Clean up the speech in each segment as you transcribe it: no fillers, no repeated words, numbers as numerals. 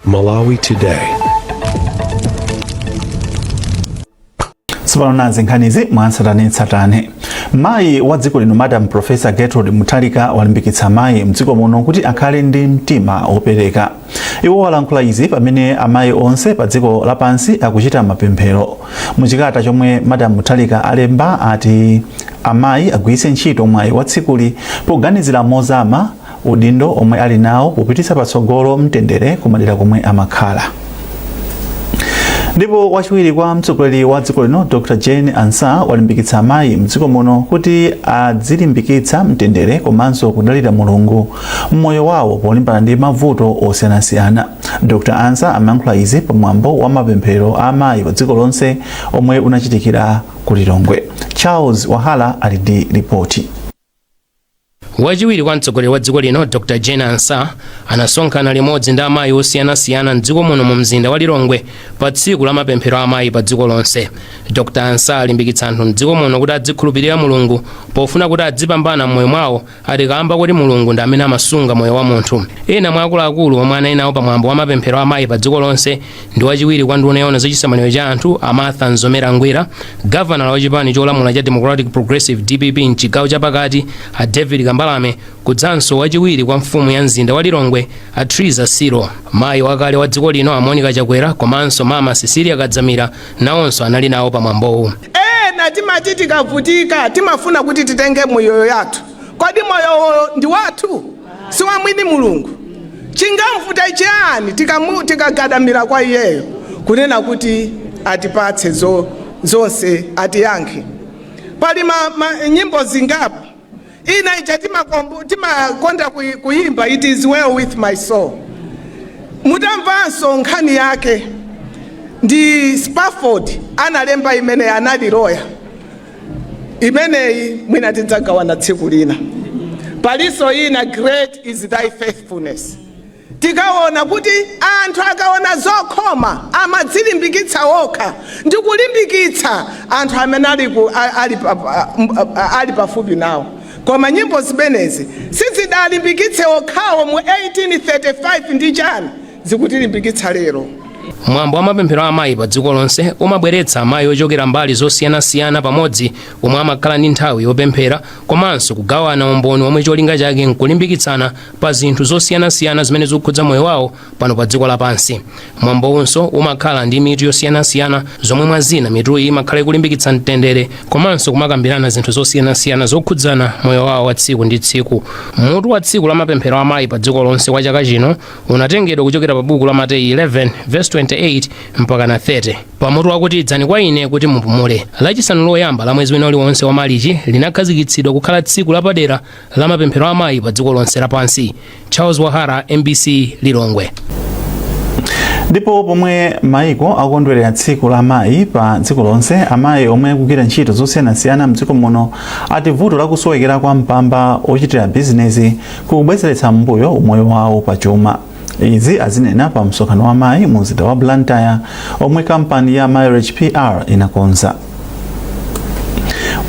Malawi Today. Tsopano nazi nkhanizi mwatsatanetsatane. Mayi wa dziko lino, Madam Professor Gertrude Mutharika, walimbikitsa amayi mdziko muno kuti akhale ndi mtima wopereka. Iwo walankhula izi pamene amayi onse pa dziko lapansi akuchita mapemphero. Muchikalata chomwe Madam Mutharika alemba, ati amayi agwiritse ntchito mwayi wa tsikuli poganizira mozama udindo omwe ali nawo popititsa patsogolo mtendere kumadera komwe amakhala. Ndipo wachiwiri kwa mtsogoleri wa dziko lino, Dr Jane Ansah, walimbikitsa amayi mdziko muno kuti adzilimbikitsa mtendere komanso kudalira Mulungu mmoyo wawo polimbana ndi mavuto osiyanasiyana. Dr Ansah amayankhula izi pamwambo wa mapemphero a amayi pa dziko lonse omwe unachitikira ku Lilongwe. Charles Wahala ali ndi ripoti. Wachiwiri kwa mtsogoleri wa dziko lino, Dr Jane Ansah, anasonkhana limodzi ndi amayi osiyanasiyana mdziko muno mu mzinda wa Lilongwe pa tsiku la mapemphero a amayi pa dziko lonse. Dr Ansah alimbikitsa anthu mdziko muno kuti adzikhulupirira Mulungu pofuna kuti adzipambana m'moyo mwawo, ati kamba kuti Mulungu ndi amene amasunga moyo wa munthu. Ena mwa akuluakulu omwe anali nawo pamwambo wa mapemphero a amayi pa dziko lonse ndi wachiwiri kwa nduna yoona zachisamaliro cha anthu, a Martha Mzomera Ngwira, gavanala wa chipani cholamula cha Democratic Progressive, DPP, mchigawo chapakati, a David Kambalame, kudzanso wachiwiri kwa mfumu ya mzinda wa Lilongwe, a Triza Silo. Mayi wakale wa dziko lino, a Monica Chakwera, komanso Mama Cecilia Kadzamira nawonso anali nawo pamwambowu. Ena timati tikavutika timafuna kuti titenge moyo yathu. Kodi moyowo ndi wathu? Si wa mwini Mulungu? Chingamvute chiyani tikagadamira kwa iyeyo kunena kuti atipatse zonse, atiyankhe? Pali nyimbo zingapo. Ina ija timakonda kuyimba, "It Is Well With My Soul". Mutamvanso nkhani yake ndi Spafford analemba imene anali lawyer. Imeneyi mwina tidzagawana tsiku lina. Palinso ina, "Great Is Thy Faithfulness". Tikaona kuti anthu akaona zokhoma amadzilimbikitsa okha ndi kulimbikitsa anthu amene ali pafupi nawo. Koma nyimbo zimenezi sizidalimbikitse okhawo mu 1835 ndi chani, zikutilimbikitsa lero. Mwambo wa mapemphero a amayi pa dziko lonse umabweretsa amayi ochokera mbali zosiyanasiyana pamodzi, omwe amakhala ndi nthawi yopemphera komanso kugawana umboni omwe cholinga chake nkulimbikitsana pa zinthu zosiyanasiyana zimene zikukhudza moyo wawo pano pa dziko lapansi. Mwambowunso umakhala ndi mitu yosiyanasiyana, zomwe mwa zina mituyi imakhala ikulimbikitsa mtendere komanso kumakambirana zinthu zosiyanasiyana zokhudzana moyo wawo wa tsiku ndi tsiku. Mutu wa tsiku la mapemphero a amayi pa dziko lonse kwa chaka chino unatengedwa kuchokera pa buku la Mateyu 11 verse 28 mpaka na 30, pamutu wakuti "Idzani kwa Ine kuti mupumule". Lachisanu loyamba la mwezi wina uliwonse wa Malichi linakhazikitsidwa kukhala tsiku lapadera la mapemphero a amayi pa dziko lonse lapansi. Charles Wahara, MBC, Lilongwe. Ndipo pomwe maiko akukondwerera tsiku la amayi pa dziko lonse, amayi omwe akugwira ntchito zosiyanasiyana mdziko muno ati vuto lakusowekera kwa mpamba ochitira bizinesi kukubwezeretsa mbuyo umoyo wawo pachuma. Izi azinena pa msonkhano wa amayi mu mzinda wa Blantyre omwe kampani ya Mileage PR inakonza.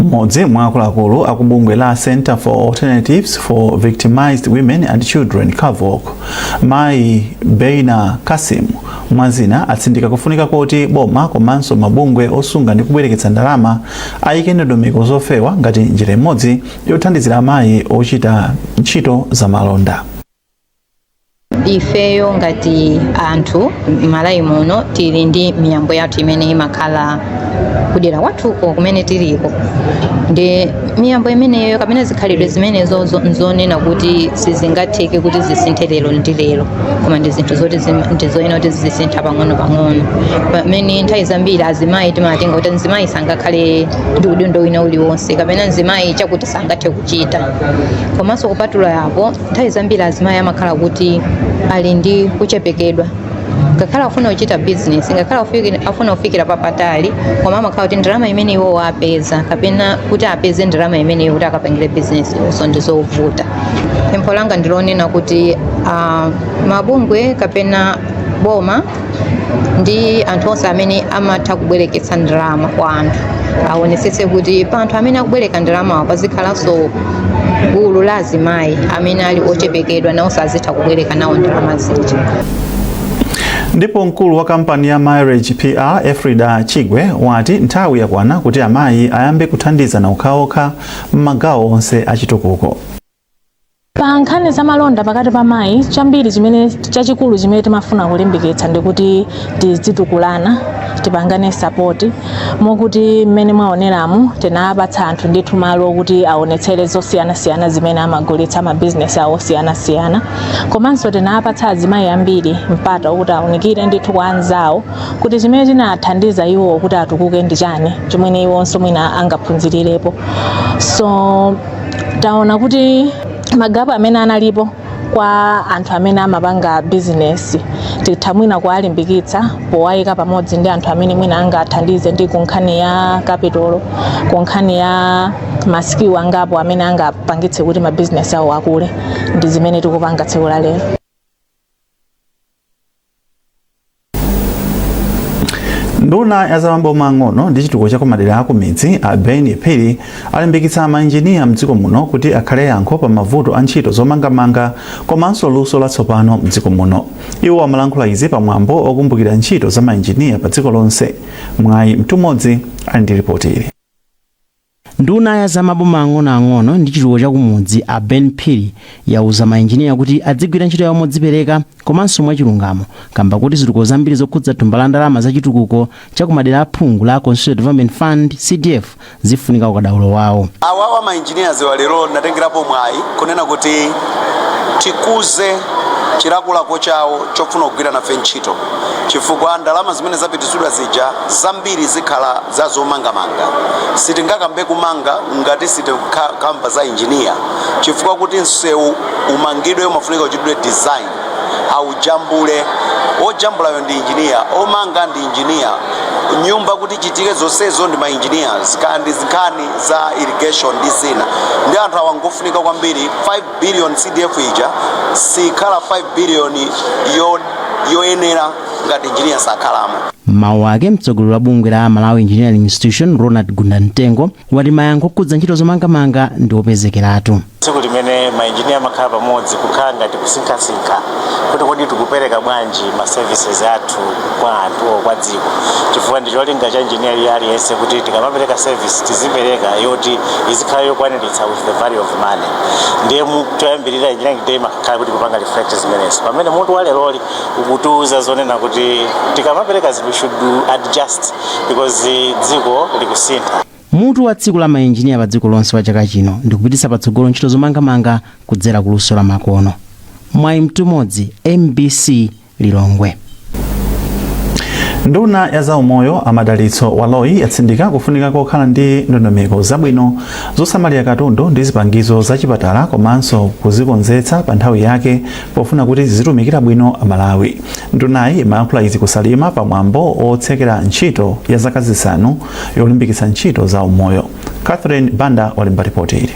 Mmodzi mwa akuluakulu akubungwe la Center for Alternatives for Victimized Women and Children, CAVWOC, Mayi Beina Kasim, mwazina atsindika kufunika koti boma komanso mabungwe osunga ndi kubwereketsa ndalama ayike ndondomeko zofewa ngati njira imodzi yothandizira amayi ochita ntchito zamalonda. Ifeyo ngati anthu m'Malawi muno tili ndi miyambo yathu imene imakhala kudera kwathuko kumene tiliko. Ndi miyambo imeneyo kapena zikhalidwe zimenezo nzonena kuti sizingatheke kuti zisinthe lero ndi lero, koma ndi zinthu zoti ndizoyenera kuti zisintha pang'ono pang'ono, pamene nthawi zambiri azimayi timatenga kuti mzimayi sangakhale ndi udindo wina uliwonse kapena mzimayi chakuti sangathe kuchita. Komanso kupatula apo, nthawi zambiri azimayi amakhala kuti ali ndi kuchepekedwa, ngakhale afuna kuchita business, ngakhale afuna kufikira papatali, koma amakhala kuti ndalama imene iwo apeza kapena kuti apeze ndalama imeneyo kuti akapangire business yonso ndi zovuta. Pempho langa ndilonena kuti mabungwe kapena boma ndi anthu onse amene amatha kubwereketsa ndalama kwa anthu aonetsetse kuti pa anthu amene akubwereka ndalamawo pazikhalanso gulu la azimayi amene ali ochepekedwa, nawonso azitha kubwereka nawo ndalama zija. Ndipo mkulu wa kampani ya Marriage PR, Efrida Chigwe, wati nthawi yakwana kuti amayi ayambe kuthandizana okhaokha m'magawo onse achitukuko. Pa nkhani za malonda pakati pa mayi, chambiri chimene chachikulu chimene timafuna kulimbikitsa ndikuti tizitukulana, tipangane support, mokuti mmene mwaoneramu tinapatsa anthu ndithu malo okuti aonetsere zosiyanasiyana zimene amagulitsa, mabizinesi awo osiyanasiyana. Komanso tinapatsa azimayi ambiri mpata wokuti aunikire ndithu kwa anzawo kuti chimene chinathandiza iwo kuti atukuke ndi chani, chimene iwonso mwina angaphunzirirepo. So taona kuti magapu amene analipo kwa anthu amene amapanga bizinesi titha mwina kuwalimbikitsa powayika pamodzi ndi anthu amene mwina angathandize ndi ku nkhani ya capital, ku nkhani ya ma skill angapo amene angapangitse kuti mabizinesi awo akule. Ndi zimene tikupanga tsiku la lero. Nduna ya zamaboma ang'ono ndi chitukuko cha kumadera akumidzi, a Ben Phiri, alimbikitsa mainjiniya mdziko muno kuti akhale yankho pa mavuto a ntchito zomangamanga komanso luso latsopano mdziko muno. Iwo amalankhula izi pamwambo okumbukira ntchito za mainjiniya pa dziko lonse. Mwayi Mtumodzi ali ndi ripoti ili. Nduna ya zamaboma ang'onoang'ono ndi chitukuko chakumudzi, a Ben Phiri, yauza mainjiniya kuti adzigwira ntchito yawo modzipereka komanso mwachilungamo kamba kuti zitukuko zambiri zokhudza thumba la ndalama za chitukuko chakumadera aphungu la Constituency Development Fund, CDF, zifunika ukadaulo wawo. Awawa ma engineers wa lero natengerapo mwayi kunena kuti tikuze chilakolako chawo chofuna kugwira nafe ntchito, chifukwa ndalama zimene zapititsidwa zija zambiri zikhala za zomangamanga. Sitingakambe kumanga ngati sitikamba za engineer, chifukwa kuti msewu umangidwe umafunika uchitidwe design, aujambule, ojambulayo ndi engineer, omanga ndi engineer, nyumba kuti chitike zonsezo ndi ma engineers, kandi nkhani za irrigation ndi zina. Ndi anthu awa ngofunika kwambiri. 5 billion CDF ija sikhala 5 billion yoyenera ngati engineer sakhalamo. Mawu ake, mtsogoleri wa bungwe la Malawi Engineering Institution, Ronald Gundamtengo, wati mayankho okhudza ntchito zomangamanga ndi opezekeratu. Tsiku limene mainjiniya amakhala pamodzi kukhala ngati kusinkhasinkha kuti kodi tikupereka bwanji ma services athu kwa anthu o kwa dziko, chifukwa ndi cholinga cha engineer aliyense kuti tikamapereka service tizipereka yoti izikhala yokwaniritsa with the value of money. Ndiye choyambirira Engineering Day imakhala kuti kupanga reflect zimenezo, pamene mutu wa leroli ukutiuza zonena kuti tikamapereka zinthu we should adjust because dziko likusintha. Mutu wa tsiku la mainjiniya pa dziko lonse wa chaka chino ndi kupititsa patsogolo ntchito zomangamanga kudzera ku luso la makono. Mwayi Mtumodzi, MBC, Lilongwe. Nduna ya zaumoyo, a Madalitso Baloyi, yatsindika kufunika kokhala ndi ndondomeko zabwino zosamalira katundu ndi zipangizo zachipatala komanso kuzikonzetsa pa nthawi yake pofuna kuti zizitumikira bwino Amalawi. Ndunayi imayankhula izi kusalima pamwambo otsekera ntchito ya zaka 5 yolimbikitsa ntchito za umoyo. Catherine Banda walemba ripoti ili.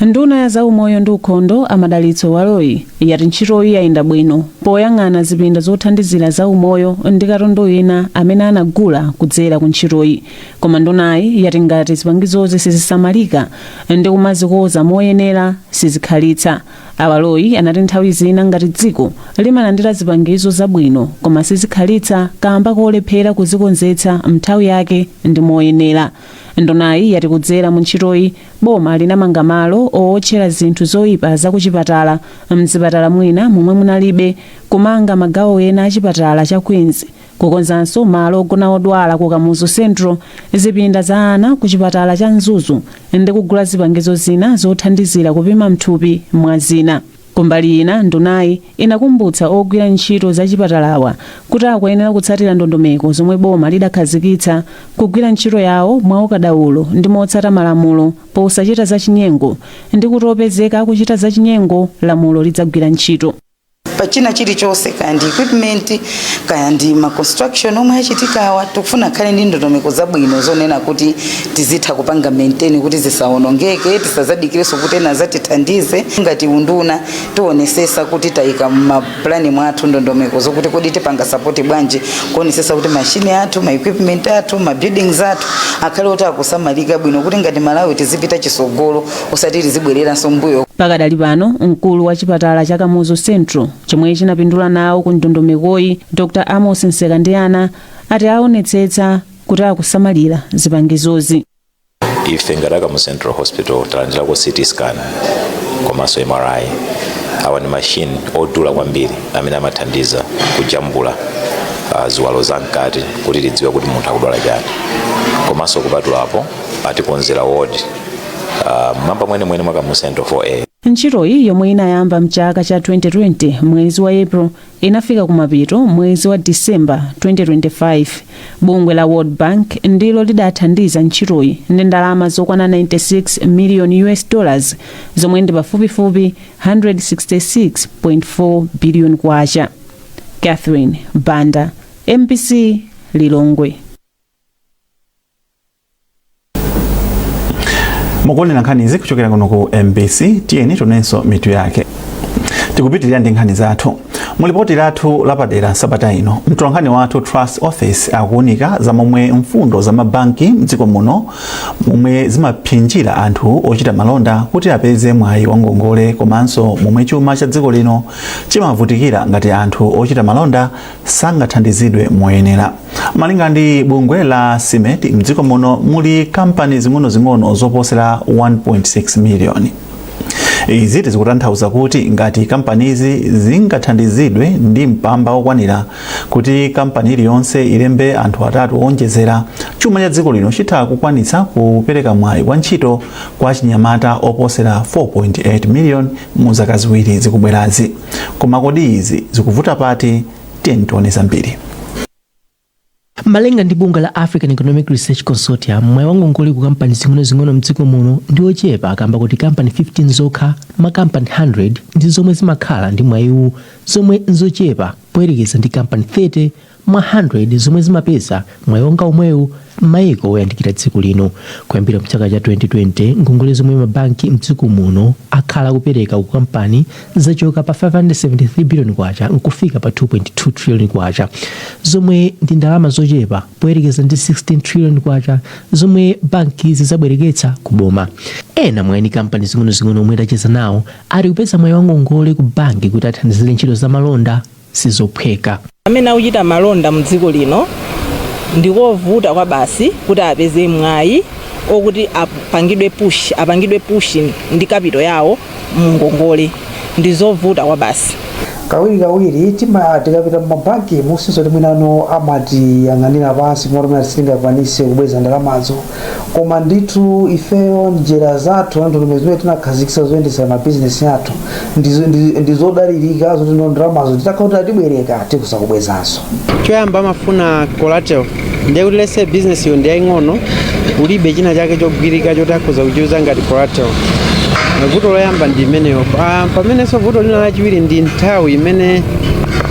Nduna ya zaumoyo ndi ukhondo, a Madalitso Baloyi, yati ntchitoyi yayenda bwino poyang'ana zipinda zothandizira zaumoyo ndi katundu ina amene anagula kudzera ku ntchitoyi. Koma ndunayi yati ngati zipangizozi sizisamalika ndi kumazikoza moyenera, sizikhalitsa. A Baloyi anati nthawi zina ngati dziko limalandira zipangizo zabwino koma sizikhalitsa kamba kolephera kuzikonzetsa mnthawi yake ndi moyenera. Ndunayi yati kudzera mu ntchitoyi, boma linamanga malo owotchera zinthu zoyipa zakuchipatala mzipatala mwina momwe munalibe, kumanga magawo ena a chipatala cha Queens, kukonzanso malo ogona odwala ku Kamuzu Central, zipinda za ana ku chipatala cha Mzuzu ndi kugula zipangizo zina zothandizira kupima mthupi, mwa zina. Kumbali ina, ndunayi inakumbutsa ogwira ntchito za chipatalawa kuti akuyenera kutsatira ndondomeko zomwe boma lidakhazikitsa, kugwira ntchito yawo mwaukadaulo ndi motsata malamulo posachita zachinyengo, ndi kuti opezeka akuchita zachinyengo lamulo lidzagwira ntchito. Pa china chilichonse, kaya ndi equipment, kaya ndi ma construction omwe achitikawa, tikufuna akhale ndi ndondomeko zabwino zonena kuti tizitha kupanga maintain kuti zisawonongeke, tisazadikirenso kuti ena azatithandize. Ngati unduna tionesesa kuti tayika mmaplani mwathu ndondomeko zokuti kodi tipanga support bwanji kuonesesa kuti mashini athu, ma equipment athu, ma buildings athu akhale oti akusamalika bwino, kuti ngati Malawi tizipita chisogolo, osati tizibwereranso mbuyo. Pakadali pano, mkulu wa chipatala cha Kamuzu Central chomwe chinapindula nawo ku ndondomekoyi, Dr Amos Nsekandiyana, ati aonetsetsa kuti akusamalira zipangizozi. Ife ngati Kamuzu Central Hospital talandirako CT scan komanso MRI. Awa ndi machine odula kwambiri amene amathandiza kujambula ziwalo zamkati kuti tidziwe kuti munthu akudwala chani. Komanso kupatulapo, atikonzera ward mwamba mwenemwene mwa Kamuzu Central 4A. Ntchitoyi, yomwe inayamba mchaka cha 2020 mwezi wa April, inafika kumapeto mwezi wa Disemba 2025. Bungwe la World Bank ndilo lidathandiza ntchitoyi ndi ndalama zokwana 96 million US dollars, zomwe ndi pafupifupi 166.4 billion kwacha. Catherine Banda, MBC, Lilongwe. Mukuonera nkhani izi kuchokera kuno ku MBC. Tiyeni tionenso mitu yake. Tikupitirira ndi nkhani zathu. Mulipoti lathu lapadera sabata ino, mtolankhani wathu Trust Office akuunika za momwe mfundo za mabanki mdziko muno momwe zimaphinjira anthu ochita malonda kuti apeze mwayi wa ngongole, komanso momwe chuma cha dziko lino chimavutikira ngati anthu ochita malonda sangathandizidwe moyenera. Malinga ndi bungwe la SMED, mdziko muno muli kampani zing'onozing'ono zoposera 1.6 miliyoni. Izi zikutanthauza kuti ngati kampanizi zingathandizidwe ndi mpamba wokwanira kuti kampani iliyonse ilembe anthu atatu owonjezera, chuma cha dziko lino chitha kukwanitsa kupereka mwayi wa ntchito kwa chinyamata oposera 4.8 miliyoni mu zaka 2 zikubwerazi. Koma kodi izi zikuvuta pati? Tiyeni tione zambiri. Malinga ndi bungwe la African Economic Research Consortium, mwayi wa ngongole ku kampani zing'onozing'ono mdziko muno ndi ochepa, kamba kuti kampani 15 zokha mwa kampani 100 ndi zomwe zimakhala ndi mwayiwu, zomwe nzochepa poyerekeza ndi kampani 30 mwa 100 zomwe zimapeza mwayi wonga omwewu m'mayiko oyandikira dziko lino. Kuyambira mchaka cha 2020, ngongole zomwe mabanki mdziko muno akhala akupereka ku kampani zachoka pa 573 billion kwacha nkufika pa 2.2 trillion kwacha, zomwe ndi ndalama zochepa poyerekeza ndi 16 trillion kwacha zomwe banki zizabwereketsa ku boma. Ena mwa eni kampani zing'onozing'ono omwe tacheza nawo ati kupeza mwayi wa ngongole ku banki kuti athandizire ntchito za malonda sizophweka. Amene akuchita malonda mdziko lino, ndikovuta kwa basi kuti apeze mwayi okuti apangidwe push ndi capital yawo mngongole. Ndizovuta kwa basi. Kawirikawiri tima tikapita mmabanki musinso timwinano amatiyang'anira pansi kumati mwina sitingakwanise kubweza ndalamazo, koma ndithu ifeyo njira zathu, ndondomeko zimene tinakhazikitsa zoyendetsera mabizinesi athu ndizodalirika, zoti no, ndalamazo titakhala kuti atibwereka tikuza kubwezanso. Choyamba amafuna collateral, ndiye kuti let's say business iyo ndi yaying'ono, ulibe china chake chogwirika choti akhoza kuchiuza ngati collateral. Vuto loyamba ndi imeneyo. Pamenenso vuto lina lachiwiri ndi nthawi imene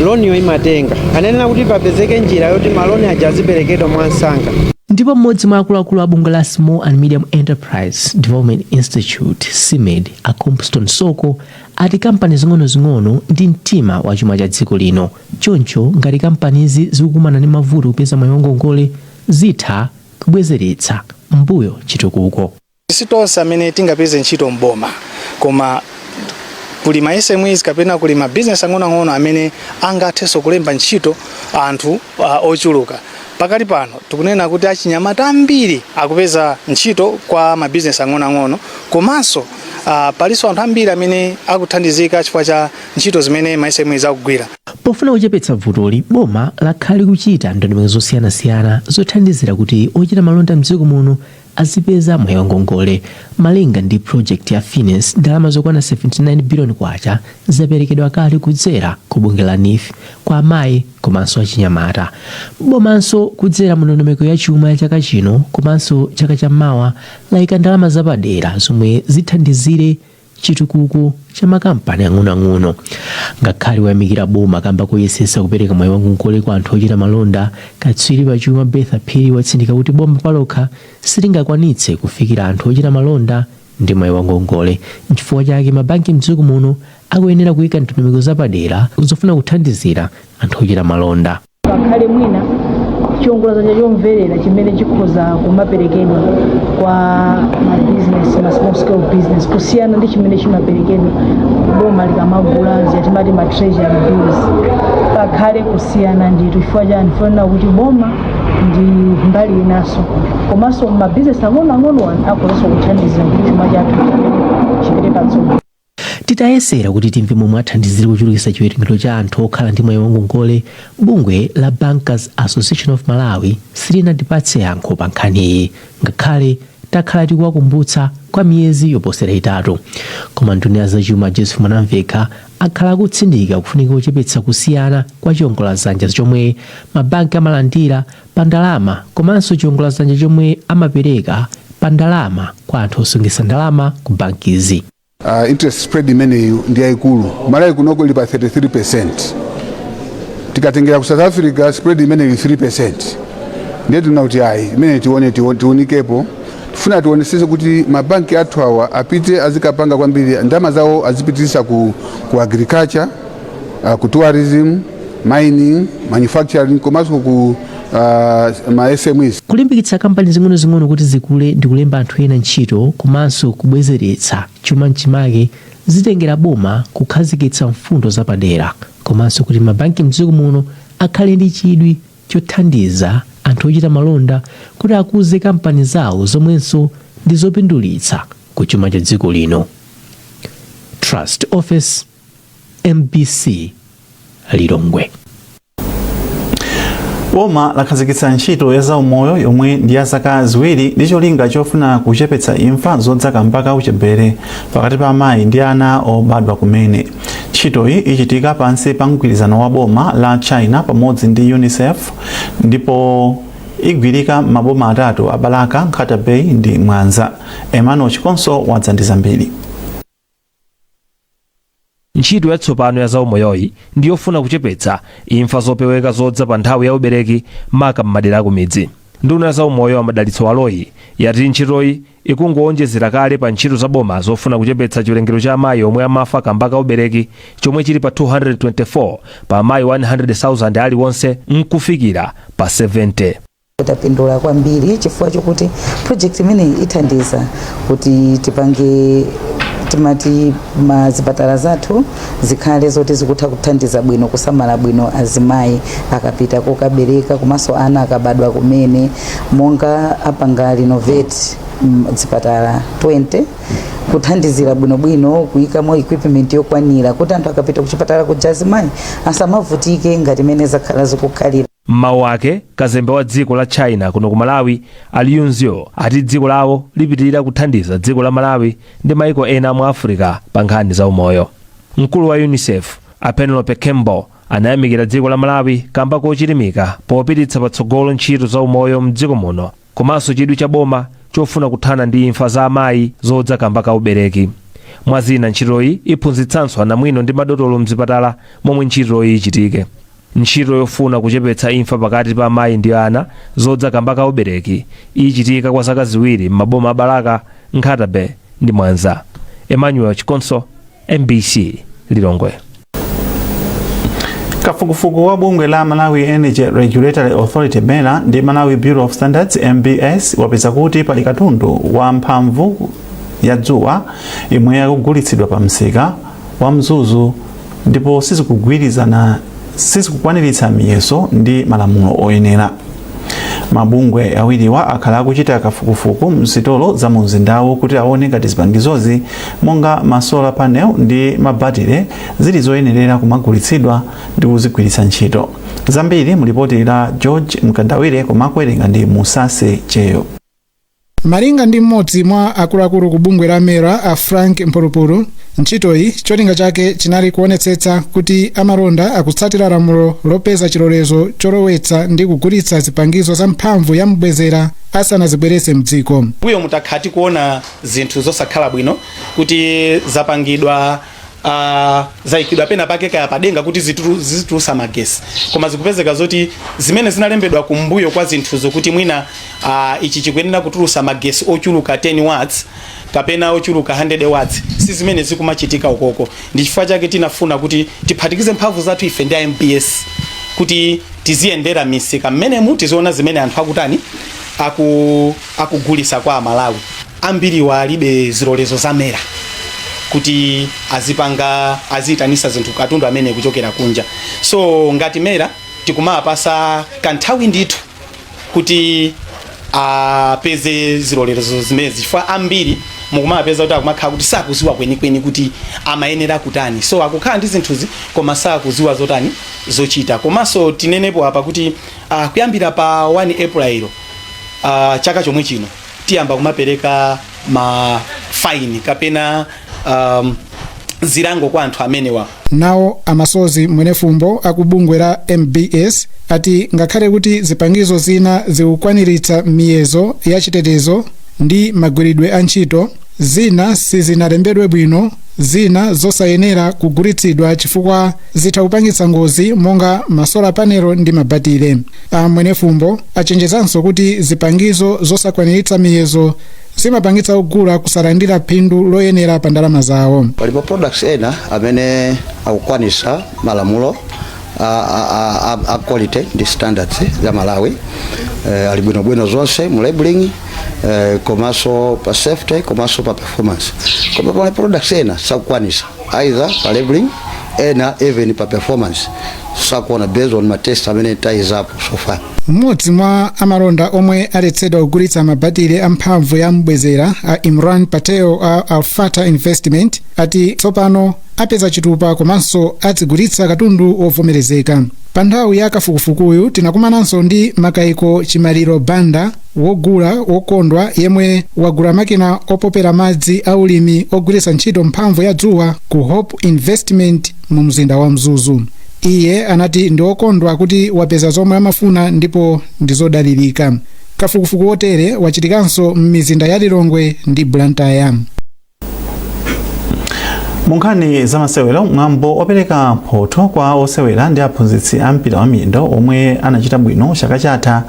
loniyo imatenga. Anenera kuti papezeke njira yoti maloni aja aziperekedwa mwansanga. Ndipo mmodzi mwa akuluakulu a bungwe la Small and Medium Enterprise Development Institute, SMED, a Compston Soko, ati kampani zing'onozing'ono ndi mtima wa chuma cha dziko lino. Choncho ngati kampanizi zikukumana ndi mavuto kupeza mwayi wa ngongole, zitha kubwezeretsa mbuyo chitukuko. Si tonse amene tingapeze ntchito mboma, koma kuli ma SMEs kapena kuli ma business ang'onoang'ono amene angathenso kulemba ntchito anthu ochuluka. Pakali pano tikunena kuti achinyamata ambiri akupeza ntchito kwa ma business ang'onoang'ono, komanso palinso anthu ambiri amene akuthandizika chifukwa cha ntchito zimene ma SMEs akugwira. Pofuna kuchepetsa vutoli, boma lakhala likuchita ndondomeko zosiyanasiyana zothandizira kuti ochita malonda mdziko muno azipeza mwayi wa ngongole. Malinga ndi project ya Finance, ndalama zokwana 79 billion kwacha zaperekedwa kale kudzera ku bungwe la NEEF kwa amayi komanso achinyamata. Bomanso kudzera mu ndondomeko ya chuma ya chaka chino komanso chaka chammawa layika ndalama zapadera zomwe zithandizire chitukuko cha makampani ang'onoang'ono. Ngakhale wayamikira boma kamba koyesesa kupereka mwayi wa ngongole kwa anthu ochita malonda, katswiri pachuma Bertha Phiri watsindika kuti boma palokha silingakwanitse kufikira anthu ochita malonda ndi mwayi wa ngongole. Nchifukwa chake mabanki mdziko muno akuyenera kuyika ndondomeko zapadera zofuna kuthandizira anthu ochita malonda. Pakhale mwina Chiwongoladzanja chomverera chimene chikhoza kumaperekedwa kwa ma business, ma small scale business, kusiyana ndi chimene chimaperekedwa boma likamagula zatimati ma treasury bills, pakhale kusiyana ndithu. Chifukwa chani? Fanena kuti boma ndi mbali inanso, komanso mabizinesi ang'onoang'ono akhozanso kuthandizira kuti chuma chathu chipite patsogolo. Titayesera kuti timve momwe athandizire kuchulukitsa chiwerengero cha anthu okhala ndi mwayi wangongole, bungwe la Bankers Association of Malawi silinatipatse yankho pa nkhaniyi, ngakhale takhala tikuwakumbutsa kwa miyezi yoposera 3. Koma nduna ya zachuma Joseph Mwanamvekha akhala akutsindika kufunika kuchepetsa kusiyana kwa chiwongoladzanja chomwe mabanki amalandira pa ndalama komanso chiwongoladzanja chomwe amapereka pa ndalama kwa anthu osungitsa ndalama ku bankizi. Interest spread imeneyi ndi yayikulu. Malawi kunoko ili pa 33. Tikatengera ku South Africa, spread imeneyi ili 3. Ndiye tuna kuti ayi, imene tione, tiunikepo. Tifuna tionesese kuti mabanki athu awa apite azikapanga kwambiri ndalama zawo, azipitirisa ku agriculture, ku tourism, mining, manufacturing komanso ku ma SMEs. Kulimbikitsa kampani zing'onozing'ono kuti zikule ndi kulemba anthu ena ntchito komanso kubwezeretsa chuma mchimake zitengera boma kukhazikitsa mfundo zapadera komanso kuti mabanki mdziko muno akhale ndi chidwi chothandiza anthu ochita malonda kuti akuze kampani zawo zomwenso ndi zopindulitsa ku chuma cha dziko lino. Trust Office, MBC, Lilongwe. Boma lakhazikitsa ntchito ya zaumoyo yomwe ndi ya zaka 2 ndi cholinga chofuna kuchepetsa imfa zodza kamba ka uchembere pakati pa amayi ndi ana obadwa kumene. Ntchitoyi ichitika pansi pa mgwirizano wa boma la China pamodzi ndi UNICEF ndipo igwirika maboma atatu a Balaka, Nkhata Bay ndi Mwanza. Emmanuel Chikonso wadza ndi zambiri. Ntchito yatsopano ya zaumoyoyi ndi yofuna kuchepetsa imfa zopeweka zodza pa nthawi ya ubereki, maka m'madera akumidzi. Nduna ya zaumoyo a Madalitso Baloyi yati ntchitoyi ikungowonjezera kale pa ntchito za boma zofuna kuchepetsa chiwerengero cha amayi omwe amafa kamba ka ubereki, chomwe chili pa 224 pa amayi 100,000 aliwonse nkufikira pa 70. Tapindula kwambiri chifukwa chokuti project imeneyi ithandiza kuti tipange timati mazipatala zathu zikhale zoti zikutha kuthandiza bwino, kusamala bwino azimayi akapita kokabereka komanso ana akabadwa kumene, monga apanga renovate zipatala 20, kuthandizira bwinobwino kuyikamo equipment yokwanira kuti anthu akapita kuchipatala kuja azimayi asamavutike ngati mene zakhala zikukhalira. M'mawu ake, kazembe wa dziko la China kuno ku Malawi a Liu Zhio ati dziko lawo lipitirira kuthandiza dziko la Malawi ndi maiko ena mu Africa pa nkhani za umoyo. Mkulu wa UNICEF a Penelope Campbell anayamikira dziko la Malawi kamba kochilimika popititsa patsogolo ntchito za umoyo mdziko muno komanso chidwi cha boma chofuna kuthana ndi imfa za amayi zodza kamba ka ubereki. Mwazina, ntchitoyi iphunzitsanso anamwino ndi madotolo mzipatala momwe ntchitoyi ichitike. Ntchito yofuna kuchepetsa imfa pakati pa amayi ndi ana zodza kamba ka ubereki ichitika kwa zaka 2 m'maboma a Balaka, Nkhata Bay ndi Mwanza. Emmanuel Chikonso, MBC, Lilongwe. Kafukufuku wa bungwe la Malawi Energy Regulatory Authority, MERA, ndi Malawi Bureau of Standards, MBS, wapeza kuti pali katundu wa mphamvu ya dzuwa imwe yakugulitsidwa pa msika wa Mzuzu ndipo sizikugwirizana, sizikukwaniritsa miyeso ndi malamulo oyenera. Mabungwe awiriwa akhala akuchita kafukufuku msitolo za mu mzindawu kuti aone ngati zipangizozi monga ma solar panel ndi mabatire zili zoyenerera kumagulitsidwa ndi kuzigwiritsa ntchito. Zambiri mu lipoti la George Mkandawire, koma kuwerenga ndi Musase Cheyo. Malinga ndi mmodzi mwa akuluakulu ku bungwe la MERA a Frank Mphulupulu, ntchitoyi cholinga chake chinali kuonetsetsa kuti amalonda akutsatira lamulo lopeza chilolezo cholowetsa ndi kugulitsa zipangizo za mphamvu ya mbwezera asanazibweretse mdziko. Mbuyo mutakhala tikuona zinthu zosakhala bwino kuti zapangidwa, zayikidwa pena pake kaya padenga kuti zitulusa magesi, koma zikupezeka zoti zimene zinalembedwa kumbuyo kwa zinthuzo kuti mwina ichi chikuyenera kutulusa magesi ochuluka 10 watts kapena ochuluka 100 watts, si zimene zikumachitika ukoko. Ndi chifukwa chake tinafuna kuti tiphatikize mphamvu zathu ife ndi MBS kuti Tiziyendera misika mmenemu, tiziona zimene anthu akutani, akugulisa kwa Amalawi. Ambiriwa alibe zilolezo za MERA kuti azipanga, aziyitanisa zinthu, katundu amene kuchokera kunja. So ngati MERA tikumapasa kanthawi ndithu kuti apeze zilolezo zimenezi, chifukwa ambiri mukumapeza kuti akumakhala kuti sakuziwa kwenikweni kuti amayenera kutani. So akukhala ndi zinthuzi koma sakuziwa zotani, zochita. Komanso tinenepo apa kuti kuyambira pa 1 April chaka chomwe chino tiyamba kumapereka ma fine kapena zilango kwa anthu amenewa. Nawo Amasozi Mwenefumbo akubungwe la MBS ati ngakhale kuti zipangizo zina zikukwaniritsa miyezo ya chitetezo ndi magwiridwe a ntchito, zina sizinalembedwe bwino, zina zosayenera kugulitsidwa chifukwa zitha kupangitsa ngozi, monga ma solar panel ndi mabatire. A Mwenefumbo achenjezanso kuti zipangizo zosakwaniritsa miyezo zimapangitsa ogula kusalandira phindu loyenera pa ndalama zawo. Palipo products ena amene akukwanisa malamulo a quality ndi standards za Malawi, ali bwinobwino zonse mu labeling, komanso pa safety, komanso pa performance, koma pali products ena sakukwanisa either pa labeling, ena even pa performance sakuona, based on ma test amene tayizapo so far. Mmodzi mwa amalonda omwe aletsedwa kugulitsa mabatire amphamvu ya mbwezera, a Imran Patel a Alfata Investment, ati tsopano apeza chitupa komanso adzigulitsa katundu wovomerezeka. Pa nthawi ya kafukufukuyu tinakumananso ndi Makayiko Chimaliro Banda, wogula wokondwa yemwe wagula makina opopera madzi aulimi ogwiritsa ntchito mphamvu ya dzuwa ku Hope Investment mu mzinda wa Mzuzu. Iye anati ndi wokondwa kuti wapeza zomwe amafuna ndipo ndi zodalirika. Kafukufuku wotere wachitikanso m'mizinda ya Lilongwe ndi Blantyre. Mu nkhani za masewero, mwambo opereka mphotho kwa osewera ndi aphunzitsi a mpira wa miyendo omwe anachita bwino chaka chatha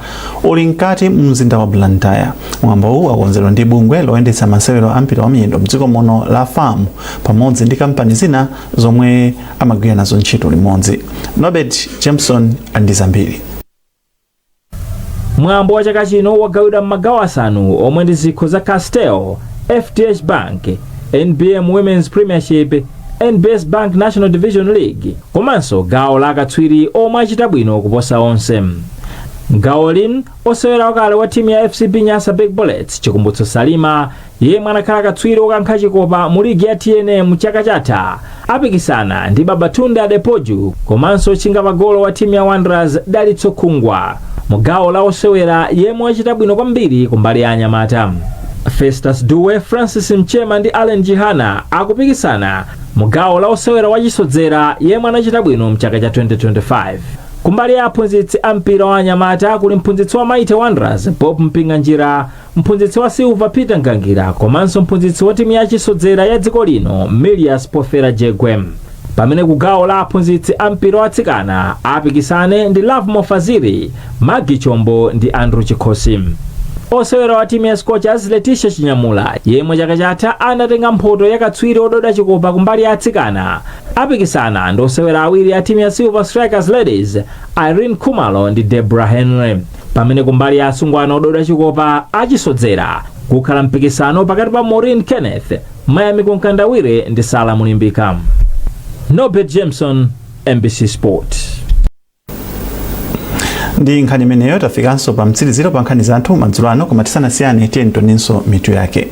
uli mkati mu mzinda wa Blantyre. Mwambowu wakonzedwa ndi bungwe loyendetsa masewero a mpira wa miyendo mdziko muno la FAM pamodzi ndi kampani zina zomwe amagwira nazo ntchito limodzi. Norbert Jameson ali ndi zambiri. Mwambo wa chaka chino wagawidwa m'magawo asanu omwe ndi zikho za Castel, FDH Bank, NBM Women's Premiership, NBS Bank National Division League komanso gawo la akatswiri omwe achita bwino kuposa onse. Mgawoli, osewera wakale wa timu ya FCB Nyasa Big Bullets, Chikumbutso Salima, yemwe anakhala katswiri wokankha chikopa mu ligi ya TNM chaka chatha, apikisana ndi Babatunde Adepoju komanso chingapagolo wa timu ya Wanderers, Dalitso Khungwa. Mu gawo la osewera yemwe wachita bwino kwambiri kumbali ya anyamata, Festus Duwe, Francis Mchema ndi Allen Jihana akupikisana mu gawo la osewera wachisodzera yemwe anachita bwino mchaka cha 2025. Kumbali ya aphunzitsi a mpira wa anyamata kuli mphunzitsi wa Mighty Wanderers, Bob Mpinganjira, mphunzitsi wa Silver, Peter Ngangira, komanso mphunzitsi wa timu yachisodzera ya dziko lino, Milias Pofera Jegwe, pamene ku gawo la aphunzitsi a mpira wa atsikana apikisane ndi Lovemore Fazili, Magi Chombo ndi Andrew Chikhosi. Osewera wa timu ya Scorchers, Leticia Chinyamula, yemwe chaka chatha anatenga mphoto yakatswiri ododa chikopa kumbali ya atsikana, apikisana ndi osewera awiri a timu ya Silver Strikers Ladies, Irene Khumalo ndi Deborah Henry, pamene kumbali ya asungwana ododa chikopa achisodzera kukhala mpikisano pakati pa Maureen Kenneth, Mayami Kunkandawire ndi Sala Mulimbika. Norbert Jameson, MBC Sport. Ndi nkhani imeneyo tafikanso pa mtsiriziro pa nkhani zathu madzulo ano, koma tisanasiyane, tiye tionenso mitu yake.